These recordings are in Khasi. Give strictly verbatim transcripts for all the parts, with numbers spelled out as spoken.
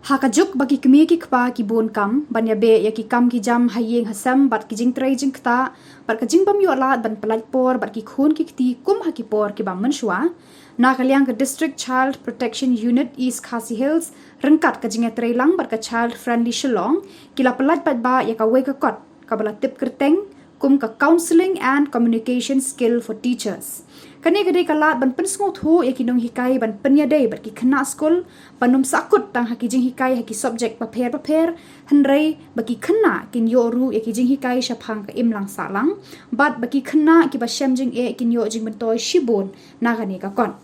Ha ka juk ba ki kmie ki kpa ki bun kam ban ïabeh ïa ki kam ki jam ha ïing ha sem bad ki jingtrei jingktah bad ka jingbym ïoh lad ban pyllait por bad ki khun ki kti kum ha ki por kiba mynshuwa, na ka liang ka District Child Protection Unit East Khasi Hills ryngkat ka jingïatreilang bad ka Child Friendly Shillong ki la pyllait paidbah ïa kawei ka kot kaba la tip kyrteng kum ka Counselling and Communication Skill for Teachers. Kane ka dei ka lad ban pynsngewthuh ïa ki nonghikai ban pynïadei bad ki khynnah skul ban ym sahkut tang ha ki jinghikai ha ki subject bapher bapher, hynrei ba ki khynnah kin ïoh ruh ïa ki jinghikai shaphang ka imlang sahlang bad ba ki khynnah kiba shem jingeh kin ïoh jingmyntoi shibun na kane ka kot.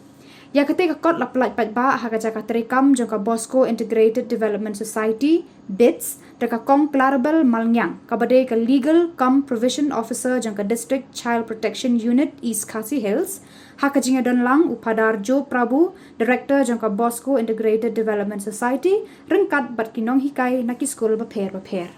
Ïa katei ka kot la pyllait paidbah ha ka jaka treikam jong ka Bosco Integrated Development Society, BIDS, da ka Kong Clarabel Malngiang, kaba dei ka Legal cum Provision Officer jong ka District Child Protection Unit East Khasi Hills, ha ka jingïadonlang u Phadar Joe Prabhu, Director jong ka Bosco Integrated Development Society, ryngkat bad ki nonghikai na ki skul bapher bapher.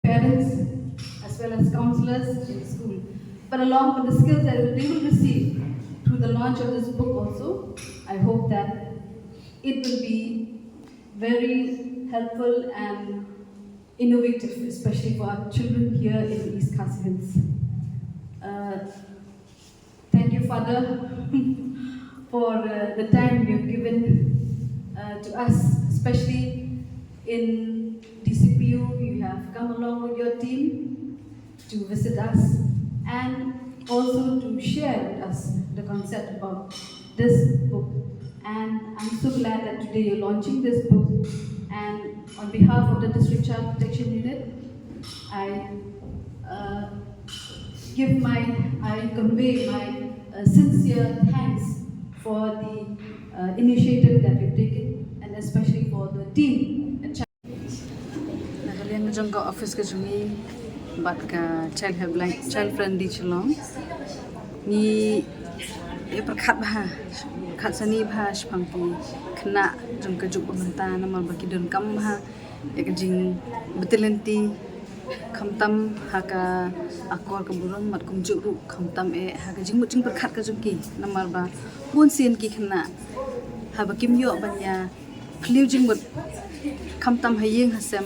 Parents as well as counselors in the school, but along with the skills that they will receive through the launch of this book also, I hope that it will be very helpful and innovative, especially for our children here in East Khasi Hills. Uh, thank you, Father, for uh, the time you've given uh, to us, especially in D C P U. You have come along with your team to visit us and also to share with us the concept about this book. And I'm so glad that today you're launching this book. And on behalf of the District Child Protection Unit, I uh, give my, I convey my uh, sincere thanks for the uh, initiative that you've taken, and especially for the team at Na ka liang jong ka office ka jong ngi bad ka Child Helpline, Child Friendly Shillong, ngi ïa pyrkhat bha, pyrkhat sani bha shaphang ki khynnah jong ka juk ba mynta namar ba ki donkam bha ïa ka jingbatai lynti, khamtam ha ka akor ka burom bad kumjuh ruh khamtam eh ha ka jingmut jingpyrkhat ka jong ki, namar ba bun sien ki khynnah haba kim ïoh ban ïa phylliew jingmut khamtam ha ïing ha sem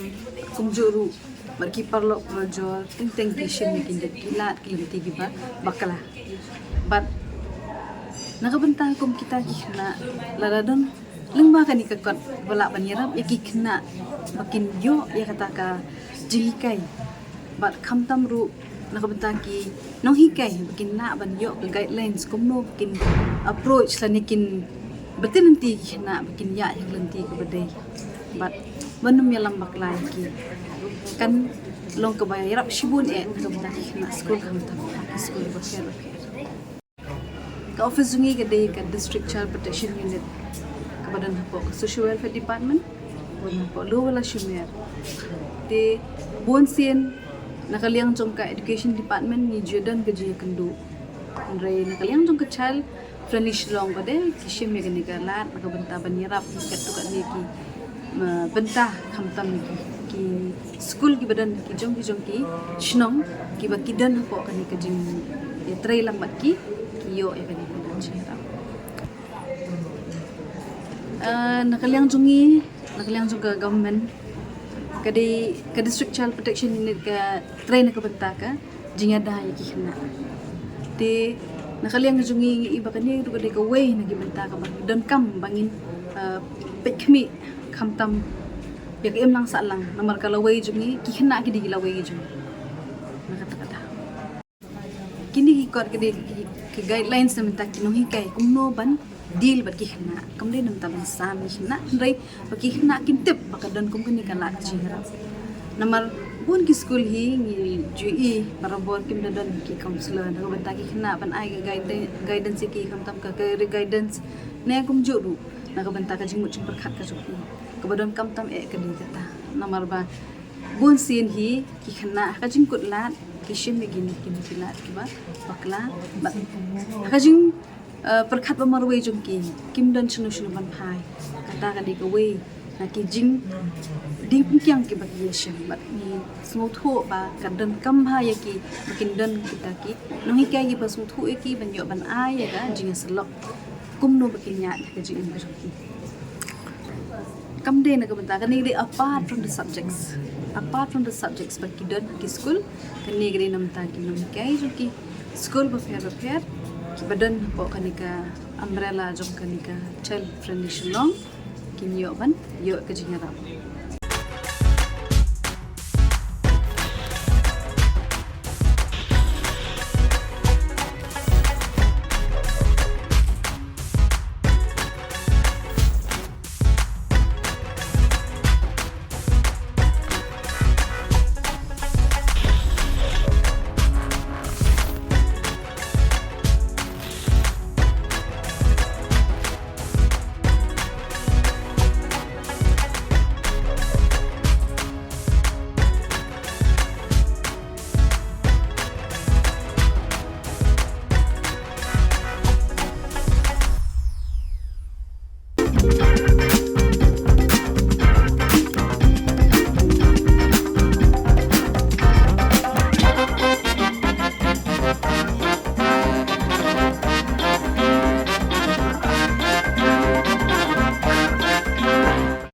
kumjuh ruh bad ki paralok parajor teng teng ki shim ïa ki lad ki lynti kiba bakla. Bad na ka bynta kum kita ki khynnah, lada don lyngba kane ka kot ba lah ban ïarap ïa ki khynnah ba kin ïoh ïa kata ka jinghikai bad khamtam ruh na ka bynta ki nonghikai ba kin lah ban ïoh ka guidelines kumno ba kin approach lane kin batai lynti ki khynnah ba kin ïaid ïa ka lynti kaba dei bad ban ym ïalam bakla ïa ki. Kan long kaba ïarap shibun eh na ka bynta ki khynnah skul khamtam ha ki skul bapher bapher. Ka office jong ngi ka dei ka District Child Protection Unit kaba don hapoh ka Social Welfare Department, kaba don hapoh Lower Lashimer. Te bun sien na ka liang jong ka Education Department ngi ju don ka jingïakynduh. Hynrei na ka liang jong ka Child Friendly Shillong ka dei ki shim ïa kane ka lad na ka bynta ban ïarap ïa katto katne ki, uh, bynta khamtam ki, ki skul kiba don ki jong ki jong ki shnong kiba ki don hapoh kane ka jingïatreilang bad ki, ki ïoh ïa kane ka jingïarap. Uh, na ka liang jong ngi, na ka liang jong ka government, ka dei ka District Child Protection Unit ka trei na ka bynta ka jingïada ïa ki khynnah. Te na ka liang jong ngi ngi i ba kane ruh ka dei kawei na ki bynta kaba donkam ba ngin, uh, peit khmih khamtam ïa ka imlang sahlang namar ka lawei jong ngi, ki khynnah ki dei ki lawei jong ngi. Na kata kata kine ki kot ka dei ki, ki guidelines na bynta ki nonghikai kumno ban deal bad ki khynnah. Kam dei na bynta ban sam ki khynnah, hynrei ba ki khynnah kin tip ba ka don kum kane ka lad ka jingïarap. Namar bun ki skul hi ngi ju i barabor kim da don ki counselor na ka bynta ki khynnah ban ai ka guide-, guidance ïa ki, khamtam ka career guidance ne kumjuh ruh na ka bynta ka jingmut jingpyrkhat ka jong ki. Kaba donkam tam eh ka dei kata. Namar ba bun sien hi ki khynnah ha ka jingkut lad ki shim ïa kine ki lad kiba bakla bad ha ka jing, eh, pyrkhat ba marwei jong ki, kim don shano shano ban phai. Kata ka dei kawei na ki jingdie pynkiang kiba ki ïa shim bad ngi sngewthuh ba ka donkam bha ïa ki ba kin don kita ki nonghikai kiba sngewthuh ïa ki ban ïoh ban ai ïa ka jingïasyllok kumno ba kin ïaid ha ka jingim ka jong ki. Kam dei na ka bynta, kane ka dei apart from the subjects. Apart from the subjects ba ki don ha ki skul, kane ka dei na bynta ki nonghikai jong ki skul bapher bapher kiba don hapoh kane ka umbrella jong kane ka Child Friendly Shillong, kin ïoh ban ïoh ka jingïarap.